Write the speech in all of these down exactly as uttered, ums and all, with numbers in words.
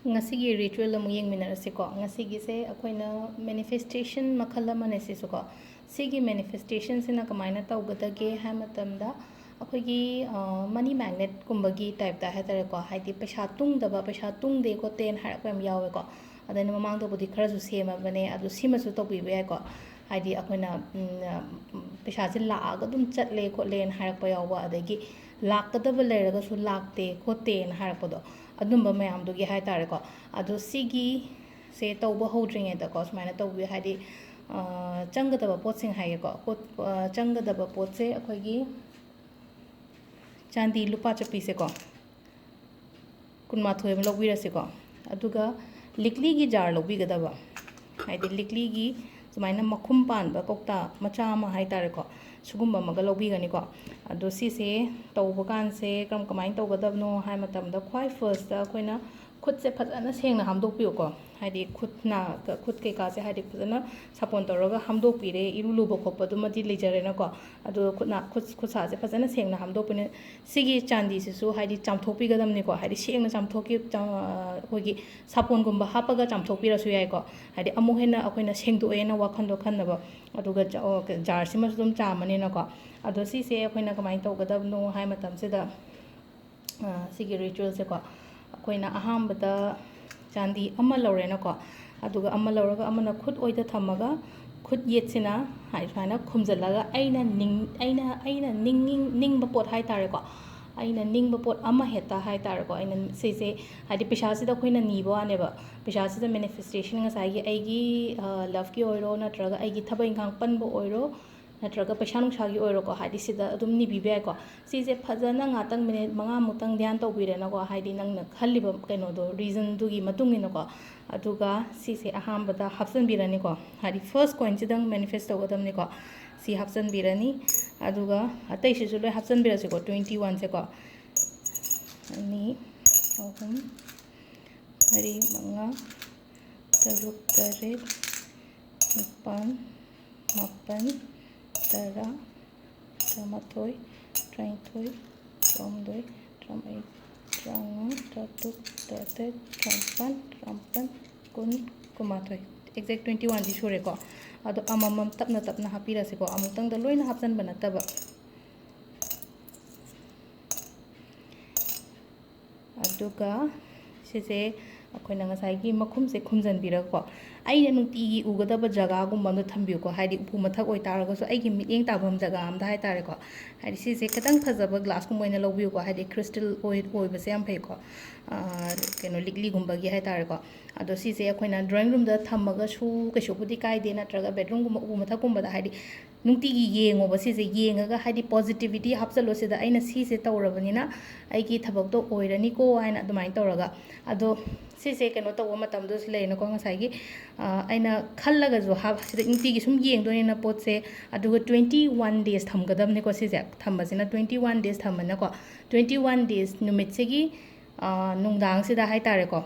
ꯉꯁꯤꯒꯤ ꯔꯤꯆꯨꯋꯦꯜ ꯑꯃꯨꯛ ꯌꯦꯡꯃꯤꯟꯅꯔꯁꯤꯀꯣ꯫ ꯉꯁꯤꯒꯤꯁꯦ ꯑꯩꯈꯣꯏꯅ ꯃꯦꯅꯤꯐꯦꯁꯇꯦꯁꯟ ꯃꯈꯜ ꯑꯃꯅꯦ ꯁꯤꯁꯨꯀꯣ꯫ ꯁꯤꯒꯤ ꯃꯦꯅꯤꯐꯦꯁꯇꯦꯁꯟꯁꯤꯅ ꯀꯃꯥꯏꯅ ꯇꯧꯒꯗꯒꯦ ꯍꯥꯏ ꯃꯇꯝꯗ, ꯑꯩꯈꯣꯏꯒꯤ ꯃꯅꯤ ꯃꯦꯒꯅꯦꯠꯀꯨꯝꯕꯒꯤ ꯇꯥꯏꯞꯇ ꯍꯥꯏ ꯇꯥꯔꯦꯀꯣ꯫ ꯍꯥꯏꯗꯤ ꯄꯩꯁꯥ ꯇꯨꯡꯗꯕ, ꯄꯩꯁꯥ ꯇꯨꯡꯗꯦ ꯈꯣꯠꯇꯦꯅ ꯍꯥꯏꯔꯛꯄ ꯌꯥꯝ ꯌꯥꯎꯋꯦꯀꯣ꯫ ꯑꯗ ꯑꯩꯅ ꯃꯃꯥꯡꯗꯕꯨꯗꯤ ꯈꯔꯁꯨ ꯁꯦꯝꯃꯕꯅꯦ, ꯑꯗꯨ ꯁꯤꯃꯁꯨ ꯇꯧꯕꯤꯕ ꯌꯥꯏꯀꯣ꯫ ꯍꯥꯏꯗꯤ ꯑꯩꯈꯣꯏꯅ ꯄꯩꯁꯥꯁꯦ ꯂꯥꯛꯑꯒ ꯑꯗꯨꯝ ꯆꯠꯂꯦ ꯈꯣꯠꯂꯦꯅ ꯍꯥꯏꯔꯛꯄ ꯌꯥꯎꯕ, ꯑꯗꯒꯤ ꯂꯥꯛꯀꯗꯕ ꯂꯩꯔꯒꯁꯨ ꯂꯥꯛꯇꯦ ꯈꯣꯠꯇꯦꯅ ꯍꯥꯏꯔꯛꯄꯗꯣ, ꯑꯗꯨꯝꯕ ꯃꯌꯥꯝꯗꯨꯒꯤ ꯍꯥꯏ ꯇꯥꯔꯦꯀꯣ꯫ ꯑꯗꯣ ꯁꯤꯒꯤꯁꯦ ꯇꯧꯕ ꯍꯧꯗ꯭ꯔꯤꯉꯩꯗꯀꯣ, ꯁꯨꯃꯥꯏꯅ ꯇꯧꯕꯤꯌꯨ꯫ ꯍꯥꯏꯗꯤ ꯆꯪꯒꯗꯕ ꯄꯣꯠꯁꯤꯡ ꯍꯥꯏꯒꯦꯀꯣ꯫ ꯄꯣꯠ ꯆꯪꯒꯗꯕ ꯄꯣꯠꯁꯦ ꯑꯩꯈꯣꯏꯒꯤ ꯆꯥꯟꯗꯤ ꯂꯨꯄꯥ ꯆꯠꯄꯤꯁꯦꯀꯣ, ꯀꯨꯟꯃꯥꯊꯣꯏ ꯑꯃ ꯂꯧꯕꯤꯔꯁꯤꯀꯣ꯫ ꯑꯗꯨꯒ ꯂꯤꯛꯂꯤꯒꯤ ꯖꯥꯔ ꯂꯧꯕꯤꯒꯗꯕ, ꯍꯥꯏꯗꯤ ꯂꯤꯛꯂꯤꯒꯤ ꯁꯨꯃꯥꯏꯅ ꯃꯈꯨꯝ ꯄꯥꯟꯕ ꯀꯧꯇꯥ ꯃꯆꯥ ꯑꯃ ꯍꯥꯏ ꯇꯥꯔꯦꯀꯣ, ꯁꯤꯒꯨꯝꯕ ꯑꯃꯒ ꯂꯧꯕꯤꯒꯅꯤꯀꯣ꯫ ꯑꯗꯣ ꯁꯤꯁꯦ ꯇꯧꯕ ꯀꯥꯟꯁꯦ ꯀꯔꯝ, ꯀꯃꯥꯏꯅ ꯇꯧꯒꯗꯕꯅꯣ ꯍꯥꯏ ꯃꯇꯝꯗ, ꯈ꯭ꯋꯥꯏ ꯐꯥꯔꯁꯇ ꯑꯩꯈꯣꯏꯅ ꯈꯨꯠꯁꯦ ꯐꯖꯅ ꯁꯦꯡꯅ ꯍꯥꯝꯗꯣꯛꯄꯤꯌꯨꯀꯣ꯫ ꯍꯥꯏꯗꯤ ꯈꯨꯠ ꯅꯥ, ꯈꯨꯠ ꯀꯩꯀꯥꯁꯦ ꯍꯥꯏꯗꯤ ꯐꯖꯅ ꯁꯥꯄꯣꯟ ꯇꯧꯔꯒ ꯍꯥꯝꯗꯣꯛꯄꯤꯔꯦ, ꯏꯔꯨ ꯂꯨꯕ ꯈꯣꯠꯄꯗꯨꯃꯗꯤ ꯂꯩꯖꯔꯦꯅꯀꯣ꯫ ꯑꯗꯨꯒ ꯈꯨꯠꯅ, ꯈꯨꯠ, ꯈꯨꯠꯁꯥꯁꯦ ꯐꯖꯅ ꯁꯦꯡꯅ ꯍꯥꯝꯗꯣꯛꯄꯅꯦ꯫ ꯁꯤꯒꯤ ꯆꯥꯟꯗꯤꯁꯤꯁꯨ ꯍꯥꯏꯗꯤ ꯆꯥꯝꯊꯣꯛꯄꯤꯒꯗꯕꯅꯤꯀꯣ꯫ ꯍꯥꯏꯗꯤ ꯁꯦꯡꯅ ꯆꯥꯝꯊꯣꯛꯈꯤ-, ꯆꯥꯝ-, ꯑꯩꯈꯣꯏꯒꯤ ꯁꯥꯄꯣꯟꯒꯨꯝꯕ ꯍꯥꯞꯄꯒ ꯆꯥꯝꯊꯣꯛꯄꯤꯔꯁꯨ ꯌꯥꯏꯀꯣ꯫ ꯍꯥꯏꯗꯤ ꯑꯃꯨꯛ ꯍꯦꯟꯅ ꯑꯩꯈꯣꯏꯅ ꯁꯦꯡꯗꯣꯛꯑꯦꯅ ꯋꯥꯈꯜꯗꯣ ꯈꯟꯅꯕ꯫ ꯑꯗꯨꯒ ꯖ-, ꯑꯣ, ꯖꯥꯔꯁꯤꯃꯁꯨ ꯑꯗꯨꯝ ꯆꯥꯝꯃꯅꯤꯅꯀꯣ꯫ ꯑꯗꯣ ꯁꯤꯁꯦ ꯑꯩꯈꯣꯏꯅ ꯀꯃꯥꯏꯅ ꯇꯧꯒꯗꯕꯅꯣ ꯍꯥꯏ ꯃꯇꯝꯁꯤꯗ, ꯑ, ꯁꯤꯒꯤ ꯔꯤꯆꯨꯋꯦꯜꯁꯦꯀꯣ, ꯑꯩꯈꯣꯏꯅ ꯑꯍꯥꯟꯕꯗ ꯆꯥꯟꯗꯤ ꯑꯃ ꯂꯧꯔꯦꯅꯀꯣ꯫ ꯑꯗꯨꯒ ꯑꯃ ꯂꯧꯔꯒ ꯑꯃꯅ ꯈꯨꯠ ꯑꯣꯏꯗ ꯊꯝꯃꯒ, ꯈꯨꯠ ꯌꯦꯠꯁꯤꯅ ꯍꯥꯏ ꯁꯨꯃꯥꯏꯅ ꯈꯨꯝꯖꯤꯜꯂꯒ, ꯑꯩꯅ ꯅꯤꯡ-, ꯑꯩꯅ, ꯑꯩꯅ ꯅꯤꯡꯅꯤꯡ-, ꯅꯤꯡꯕ ꯄꯣꯠ ꯍꯥꯏ ꯇꯥꯔꯦꯀꯣ, ꯑꯩꯅ ꯅꯤꯡꯕ ꯄꯣꯠ ꯑꯃ ꯍꯦꯛꯇ ꯍꯥꯏ ꯇꯥꯔꯦꯀꯣ꯫ ꯑꯩꯅ ꯁꯤꯁꯦ, ꯍꯥꯏꯗꯤ ꯄꯩꯁꯥꯁꯤꯗ ꯑꯩꯈꯣꯏꯅ ꯅꯤꯕ ꯋꯥꯅꯦꯕ꯫ ꯄꯩꯁꯥꯁꯤꯗ ꯃꯦꯅꯤꯐꯦꯁꯇꯦꯁꯟ ꯉꯁꯥꯏꯒꯤ ꯑꯩꯒꯤ, ꯑ, ꯂꯞꯀꯤ ꯑꯣꯏꯔꯣ, ꯅꯠꯇ꯭ꯔꯒ ꯑꯩꯒꯤ ꯊꯕꯛ ꯏꯪꯈꯥꯡ ꯄꯟꯕ ꯑꯣꯏꯔꯣ, ꯅꯠꯇ꯭ꯔꯒ ꯄꯩꯁꯥ ꯅꯨꯡꯁꯥꯒꯤ ꯑꯣꯏꯔꯣꯀꯣ, ꯍꯥꯏꯗꯤ ꯁꯤꯗ ꯑꯗꯨꯝ ꯅꯤꯕꯤꯕ ꯌꯥꯏꯀꯣ꯫ ꯁꯤꯁꯦ ꯐꯖꯅ ꯉꯥꯛꯇꯪ ꯃꯤꯅꯤꯠ ꯃꯉꯥꯃꯨꯛꯇꯪ ꯙ꯭ꯌꯥꯟ ꯇꯧꯕꯤꯔꯦꯅꯀꯣ, ꯍꯥꯏꯗꯤ ꯅꯪꯅ ꯈꯜꯂꯤꯕ ꯀꯩꯅꯣꯗꯣ, ꯔꯤꯖꯟꯗꯨꯒꯤ ꯃꯇꯨꯡ ꯏꯟꯅꯀꯣ꯫ ꯑꯗꯨꯒ ꯁꯤꯁꯦ ꯑꯍꯥꯟꯕꯗ ꯍꯥꯞꯆꯤꯟꯕꯤꯔꯅꯤꯀꯣ, ꯍꯥꯏꯗꯤ ꯐꯥꯔꯁ ꯀꯣꯏꯟꯁꯤꯗꯪ ꯃꯦꯅꯤꯐꯦꯁ ꯇꯧꯒꯗꯕꯅꯤꯀꯣ꯫ ꯁꯤ ꯍꯥꯞꯆꯤꯟꯕꯤꯔꯅꯤ, ꯑꯗꯨꯒ ꯑꯇꯩꯁꯤꯁꯨ ꯂꯣꯏ ꯍꯥꯞꯆꯤꯟꯕꯤꯔꯁꯤꯀꯣ, ꯇ꯭ꯋꯦꯟꯇꯤ ꯋꯥꯟꯁꯦꯀꯣ꯫ ꯑꯅꯤ, ꯑꯍꯨꯝ, ꯃꯔꯤ, ꯃꯉꯥ, ꯇꯔꯨꯛ, ꯇꯔꯦꯠ, ꯅꯤꯄꯥꯜ, ꯃꯥꯄꯜ, ꯇꯔꯥ, ꯇꯔꯥꯃꯥꯊꯣꯏ, ꯇꯔꯥꯅꯤꯊꯣꯏ, ꯇꯔꯥꯍꯨꯝꯗꯣꯏ, ꯇꯔꯥꯃꯔꯤ, ꯇꯔꯥꯃꯉꯥ, ꯇꯔꯨꯛ, ꯇꯔꯦꯠ, ꯇꯔꯥꯅꯤꯄꯥꯟ, ꯇꯔꯥꯃꯥꯄꯟ, ꯀꯨꯟ, ꯀꯨꯟꯃꯥꯊꯣꯏ꯫ ꯑꯦꯛꯖꯦꯛ ꯇ꯭ꯋꯦꯟꯇꯤ ꯋꯥꯟꯗꯤ ꯁꯨꯔꯦꯀꯣ꯫ ꯑꯗꯣ ꯑꯃꯃꯝ ꯇꯞꯅ ꯇꯞꯅ ꯍꯥꯞꯄꯤꯔꯁꯤꯀꯣ, ꯑꯃꯨꯛꯇꯪꯗ ꯂꯣꯏꯅ ꯍꯥꯞꯆꯟꯕ ꯅꯠꯇꯕ꯫ ꯑꯗꯨꯒ ꯁꯤꯁꯦ ꯑꯩꯈꯣꯏꯅ ꯉꯁꯥꯏꯒꯤ ꯃꯈꯨꯝꯁꯦ ꯈꯨꯝꯖꯤꯟꯕꯤꯔꯒꯀꯣ, ꯑꯩꯅ ꯅꯨꯡꯇꯤꯒꯤ ꯎꯒꯗꯕ ꯖꯒꯥꯒꯨꯝꯕ ꯑꯝꯗ ꯊꯝꯕꯤꯌꯨꯀꯣ꯫ ꯍꯥꯏꯗꯤ ꯎꯄꯨ ꯃꯊꯛ ꯑꯣꯏꯇꯥꯔꯒꯁꯨ ꯑꯩꯒꯤ ꯃꯤꯠꯌꯦꯡ ꯇꯥꯐꯝ ꯖꯒꯥ ꯑꯝꯗ ꯍꯥꯏꯇꯥꯔꯦꯀꯣ꯫ ꯍꯥꯏꯗꯤ ꯁꯤꯁꯦ ꯈꯤꯇꯪ ꯐꯖꯕ ꯒ꯭ꯂꯥꯁꯀꯨꯝꯕ ꯑꯣꯏꯅ ꯂꯧꯕꯤꯌꯨꯀꯣ꯫ ꯍꯥꯏꯗꯤ ꯀ꯭ꯔꯤꯁꯇꯜ ꯑꯣꯏ-, ꯑꯣꯏꯕꯁꯦ ꯌꯥꯝ ꯐꯩꯀꯣ꯫ ꯑꯥ, ꯀꯩꯅꯣ, ꯂꯤꯛꯂꯤꯒꯨꯝꯕꯒꯤ ꯍꯥꯏꯇꯥꯔꯦꯀꯣ꯫ ꯑꯗꯣ ꯁꯤꯁꯦ ꯑꯩꯈꯣꯏꯅ ꯗ꯭ꯔꯣꯌꯤꯡ ꯔꯨꯝꯗ ꯊꯝꯃꯒꯁꯨ ꯀꯩꯁꯨꯕꯨꯗꯤ ꯀꯥꯏꯗꯦ, ꯅꯠꯇ꯭ꯔꯒ ꯕꯦꯠꯔꯨꯝꯒꯨꯝꯕ, ꯎꯄꯨ ꯃꯊꯛꯀꯨꯝꯕꯗ, ꯍꯥꯏꯗꯤ ꯅꯨꯡꯇꯤꯒꯤ ꯌꯦꯡꯉꯣꯕ ꯁꯤꯁꯦ꯫ ꯌꯦꯡꯉꯒ ꯍꯥꯏꯗꯤ ꯄꯣꯖꯤꯇꯤꯚꯤꯇꯤ ꯍꯥꯞꯆꯜꯂꯣ ꯁꯤꯗ, "ꯑꯩꯅ ꯁꯤꯁꯦ ꯇꯧꯔꯕꯅꯤꯅ ꯑꯩꯒꯤ ꯊꯕꯛꯇꯣ ꯑꯣꯏꯔꯅꯤꯀꯣ" ꯍꯥꯏꯅ ꯑꯗꯨꯃꯥꯏꯅ ꯇꯧꯔꯒ꯫ ꯑꯗꯣ ꯁꯤꯁꯦ ꯀꯩꯅꯣ ꯇꯧꯕ ꯃꯇꯝꯗꯁꯨ ꯂꯩꯔꯦꯅꯀꯣ, ꯉꯁꯥꯏꯒꯤ, ꯑ, ꯑꯩꯅ ꯈꯜꯂꯒꯁꯨ ꯍꯥꯞ-, ꯁꯤꯗ ꯅꯨꯡꯇꯤꯒꯤ ꯁꯨꯝ ꯌꯦꯡꯗꯣꯏꯅꯤꯅ ꯄꯣꯠꯁꯦ꯫ ꯑꯗꯨꯒ ꯇ꯭ꯋꯦꯟꯇꯤ ꯋꯥꯟ ꯗꯦꯖ ꯊꯝꯒꯗꯕꯅꯤꯀꯣ ꯁꯤꯁꯦ꯫ ꯊꯝꯕꯁꯤꯅ ꯇ꯭ꯋꯦꯟꯇꯤ ꯋꯥꯟ ꯗꯦꯖ ꯊꯝꯕꯅꯀꯣ, ꯇ꯭ꯋꯦꯟꯇꯤ ꯋꯥꯟ ꯗꯦꯖ ꯅꯨꯃꯤꯠꯁꯤꯒꯤ, ꯑ, ꯅꯨꯡꯗꯥꯡꯁꯤꯗ ꯍꯥꯏꯇꯥꯔꯦꯀꯣ,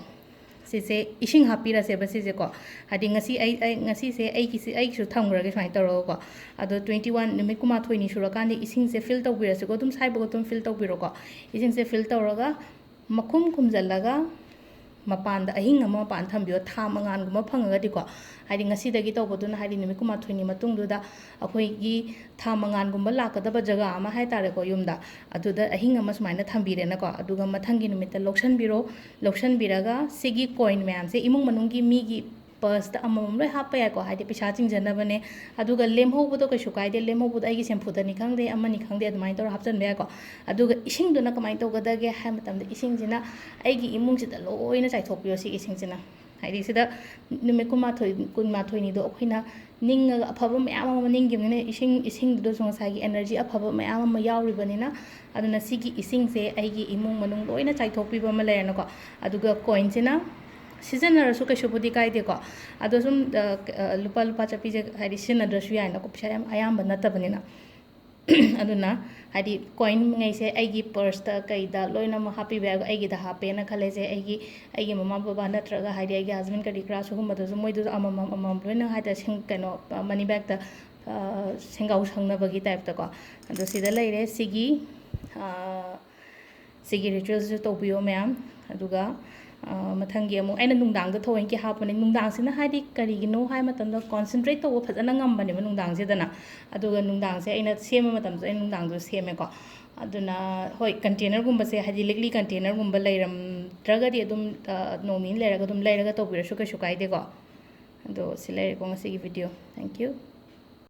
ꯁꯤꯁꯦ ꯏꯁꯤꯡ ꯍꯥꯞꯄꯤꯔꯁꯦꯕ ꯁꯤꯁꯦꯀꯣ꯫ ꯍꯥꯏꯗꯤ ꯉꯁꯤ ꯑꯩ, ꯑꯩ, ꯉꯁꯤꯁꯦ ꯑꯩꯒꯤꯁꯤ, ꯑꯩꯒꯤꯁꯨ ꯊꯝꯈ꯭ꯔꯒꯦ ꯁꯨꯃꯥꯏꯅ ꯇꯧꯔꯒꯀꯣ꯫ ꯑꯗꯣ ꯇ꯭ꯋꯦꯟꯇꯤ ꯋꯥꯟ, ꯅꯨꯃꯤꯠ ꯀꯨꯟꯃꯥꯊꯣꯏꯅꯤ ꯁꯨꯔꯀꯥꯟꯗ ꯏꯁꯤꯡꯁꯦ ꯐꯤꯜ ꯇꯧꯕꯤꯔꯁꯤꯀꯣ꯫ ꯑꯗꯨꯝ ꯁꯥꯏꯕꯧ ꯑꯗꯨꯝ ꯐꯤꯜ ꯇꯧꯕꯤꯔꯣꯀꯣ꯫ ꯏꯁꯤꯡꯁꯦ ꯐꯤꯜ ꯇꯧꯔꯒ ꯃꯈꯨꯝ ꯈꯨꯝꯖꯤꯜꯂꯒ ꯃꯄꯥꯟꯗ ꯑꯍꯤꯡ ꯑꯃ ꯃꯄꯥꯟ ꯊꯝꯕꯤꯌꯣ, ꯊꯥ ꯃꯉꯥꯜꯒꯨꯝꯕ ꯐꯪꯉꯒꯗꯤꯀꯣ꯫ ꯍꯥꯏꯗꯤ ꯉꯁꯤꯗꯒꯤ ꯇꯧꯕꯗꯨꯅ, ꯍꯥꯏꯗꯤ ꯅꯨꯃꯤꯠ ꯀꯨꯟꯃꯥꯊꯣꯏꯅꯤ ꯃꯇꯨꯡꯗꯨꯗ ꯑꯩꯈꯣꯏꯒꯤ ꯊꯥ ꯃꯉꯥꯜꯒꯨꯝꯕ ꯂꯥꯛꯀꯗꯕ ꯖꯒꯥ ꯑꯃ ꯍꯥꯏꯇꯥꯔꯦꯀꯣ, ꯌꯨꯝꯗ, ꯑꯗꯨꯗ ꯑꯍꯤꯡ ꯑꯃ ꯁꯨꯃꯥꯏꯅ ꯊꯝꯕꯤꯔꯦꯅꯀꯣ꯫ ꯑꯗꯨꯒ ꯃꯊꯪꯒꯤ ꯅꯨꯃꯤꯠꯇ ꯂꯧꯁꯟꯕꯤꯔꯣ꯫ ꯂꯧꯁꯟꯕꯤꯔꯒ ꯁꯤꯒꯤ ꯀꯣꯏꯟ ꯃꯌꯥꯝꯁꯦ ꯏꯃꯨꯡ ꯃꯅꯨꯡꯒꯤ ꯃꯤꯒꯤ ꯄꯔꯁꯇ ꯑꯃꯃꯝ ꯂꯣꯏ ꯍꯥꯞꯄ ꯌꯥꯏꯀꯣ, ꯍꯥꯏꯗꯤ ꯄꯩꯁꯥ ꯆꯤꯡꯖꯅꯕꯅꯦ꯫ ꯑꯗꯨꯒ ꯂꯦꯝꯍꯧꯕꯗꯣ ꯀꯩꯁꯨ ꯀꯥꯏꯗꯦ, ꯂꯦꯝꯍꯧꯕꯗꯣ ꯑꯩꯒꯤ ꯁꯦꯝꯐꯨꯗꯅꯤ ꯈꯪꯗꯦ, ꯑꯃꯅꯤ ꯈꯪꯗꯦ, ꯑꯗꯨꯃꯥꯏꯅ ꯇꯧꯔꯒ ꯍꯥꯞꯆꯤꯟꯕ ꯌꯥꯏꯀꯣ꯫ ꯑꯗꯨꯒ ꯏꯁꯤꯡꯗꯨꯅ ꯀꯃꯥꯏꯅ ꯇꯧꯒꯗꯒꯦ ꯍꯥꯏꯕ ꯃꯇꯝꯗ, ꯏꯁꯤꯡꯁꯤꯅ ꯑꯩꯒꯤ ꯏꯃꯨꯡꯁꯤꯗ ꯂꯣꯏꯅ ꯆꯥꯏꯊꯣꯛꯄꯤꯌꯣ꯫ ꯁꯤ ꯏꯁꯤꯡꯁꯤꯅ, ꯍꯥꯏꯗꯤ ꯁꯤꯗ ꯅꯨꯃꯤꯠ ꯀꯨꯟꯃꯥꯊꯣꯏ, ꯀꯨꯟꯃꯥꯊꯣꯏꯅꯤꯗꯣ ꯑꯩꯈꯣꯏꯅ ꯅꯤꯡꯉꯒ ꯑꯐꯕ ꯃꯌꯥꯝ ꯑꯃ ꯅꯤꯡꯈꯤꯕꯅꯤꯅ, ꯏꯁꯤꯡ, ꯏꯁꯤꯡꯗꯨꯗꯁꯨ ꯉꯁꯥꯏꯒꯤ ꯑꯦꯅꯔꯖꯤ ꯑꯐꯕ ꯃꯌꯥꯝ ꯑꯃ ꯌꯥꯎꯔꯤꯕꯅꯤꯅ, ꯑꯗꯨꯅ ꯁꯤꯒꯤ ꯏꯁꯤꯡꯁꯦ ꯑꯩꯒꯤ ꯏꯃꯨꯡ ꯃꯅꯨꯡ ꯂꯣꯏꯅ ꯆꯥꯏꯊꯣꯛꯄꯤꯕ ꯑꯃ ꯂꯩꯔꯦꯅꯀꯣ꯫ ꯑꯗꯨꯒ ꯀꯣꯏꯟꯁꯤꯅ ꯁꯤꯖꯤꯟꯅꯔꯁꯨ ꯀꯩꯁꯨꯕꯨꯗꯤ ꯀꯥꯏꯗꯦꯀꯣ꯫ ꯑꯗꯣ ꯁꯨꯝ, ꯑ, ꯑ, ꯂꯨꯄꯥ, ꯂꯨꯄꯥ ꯆꯠꯄꯤꯁꯦ ꯍꯥꯏꯗꯤ ꯁꯤꯖꯤꯟꯅꯗ꯭ꯔꯁꯨ ꯌꯥꯏꯅꯀꯣ, ꯄꯩꯁꯥ ꯌꯥꯝ ꯑꯌꯥꯝꯕ ꯅꯠꯇꯕꯅꯤꯅ꯫ ꯑꯗꯨꯅ ꯍꯥꯏꯗꯤ ꯀꯣꯏꯟꯉꯩꯁꯦ ꯑꯩꯒꯤ ꯄꯔꯁꯇ ꯀꯩꯗ ꯂꯣꯏꯅꯃꯛ ꯍꯥꯞꯄꯤꯕ ꯌꯥꯏ꯫ ꯑꯩꯒꯤꯗ ꯍꯥꯞꯄꯦꯅ ꯈꯜꯂꯁꯦ, ꯑꯩꯒꯤ, ꯑꯩꯒꯤ ꯃꯃꯥ ꯕꯕꯥ ꯅꯠꯇ꯭ꯔꯒ ꯍꯥꯏꯗꯤ ꯑꯩꯒꯤ ꯍꯁꯕꯦꯟ ꯀꯔꯤ ꯀꯔꯥ ꯁꯤꯒꯨꯝꯕꯗꯁꯨ ꯃꯣꯏꯗꯁꯨ ꯑꯃꯃꯝ ꯑꯃꯃꯝ ꯂꯣꯏꯅ ꯍꯥꯏꯇꯥꯔꯦ, ꯁꯤꯡ-, ꯀꯩꯅꯣ, ꯃꯅꯤ ꯕꯦꯛꯇ, ꯑ, ꯁꯦꯡꯒꯥꯎ ꯁꯪꯅꯕꯒꯤ ꯇꯥꯏꯞꯇꯀꯣ꯫ ꯑꯗꯣ ꯁꯤꯗ ꯂꯩꯔꯦ ꯁꯤꯒꯤ, ꯑ, ꯁꯤꯒꯤ ꯔꯤꯆꯨꯋꯦꯜꯁꯤꯁꯨ ꯇꯧꯕꯤꯌꯣ ꯃꯌꯥꯝ꯫ ꯑꯗꯨꯒ ꯃꯊꯪꯒꯤ ꯑꯃꯨꯛ ꯑꯩꯅ ꯅꯨꯡꯗꯥꯡꯗ ꯊꯑꯣꯏꯅꯀꯤ ꯍꯥꯞꯄꯅꯦ꯫ ꯅꯨꯡꯗꯥꯡꯁꯤꯅ ꯍꯥꯏꯗꯤ ꯀꯔꯤꯒꯤꯅꯣ ꯍꯥꯏ ꯃꯇꯝꯗ ꯀꯣꯟꯁꯦꯟꯇ꯭ꯔꯦꯠ ꯇꯧꯕ ꯐꯖꯅ ꯉꯝꯕꯅꯦꯕ ꯅꯨꯡꯗꯥꯡꯁꯤꯗꯅ꯫ ꯑꯗꯨꯒ ꯅꯨꯡꯗꯥꯡꯁꯦ ꯑꯩꯅ ꯁꯦꯝꯕ ꯃꯇꯝꯗꯁꯨ ꯑꯩꯅ ꯅꯨꯡꯗꯥꯡꯗꯁꯨ ꯁꯦꯝꯃꯦꯀꯣ꯫ ꯑꯗꯨꯅ ꯍꯣꯏ, ꯀꯟꯇꯦꯅꯔꯒꯨꯝꯕꯁꯦ ꯍꯥꯏꯗꯤ ꯂꯤꯛꯂꯤ ꯀꯟꯇꯦꯅꯔꯒꯨꯝꯕ ꯂꯩꯔꯝꯗ꯭ꯔꯒꯗꯤ ꯑꯗꯨꯝ ꯅꯣꯡ ꯅꯤꯅꯤ ꯂꯩꯔꯒ ꯑꯗꯨꯝ ꯂꯩꯔꯒ ꯇꯧꯕꯤꯔꯁꯨ ꯀꯩꯁꯨ ꯀꯥꯏꯗꯦꯀꯣ꯫ ꯑꯗꯣ ꯁꯤ ꯂꯩꯔꯦꯀꯣ ꯉꯁꯤꯒꯤ ꯚꯤꯗꯤꯑꯣ꯫ Thank you꯫